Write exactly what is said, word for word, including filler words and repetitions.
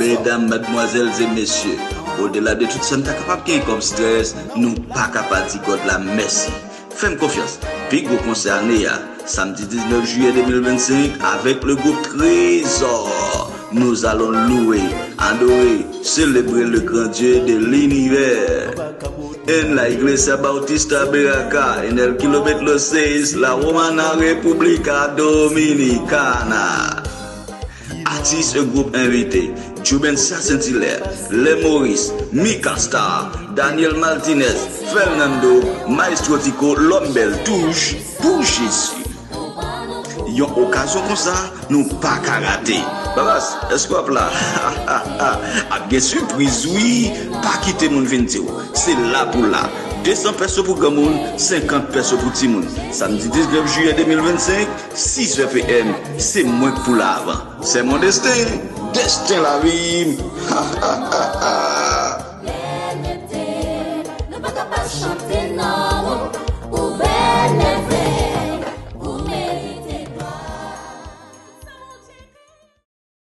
Medam, madmwazèl e mesye, odela de tout sa n ta kapab genyen kòm strès, nou pa ka pa di God la mèsi. Fè m konfyans, pi gwo konsè ane a, samdi diznèf jiyè de mil vennsenk, avec le groupe Trésor. Nous allons louer, adorer, célébrer le grand Dieu de l'univers. En la Iglesia Bautista Beraka, en el kilómetro seis, La Romana, República Dominicana. Atis e gwoup envite: Jubensia Saint-Hilaire, Les Maurice, Mika Star, Daniel Martinez, Fernando, Maestro Tico, L'Homme Belle Touche, Pou Jezi. Yon okazyon konsa, nou pa ka rate. Babas, èske w ap la? Ap gen sipriz, wi. Pa kite moun vin di w. Se la pou la. Desan pèso pou granmoun, senkant pèso pou timoun. Samdi diznèf jiyè de mil vennsenk, sis è p m, se mwen k pou la avan. C'est mon destin, destin lavi m. Ha, ha, ha, ha.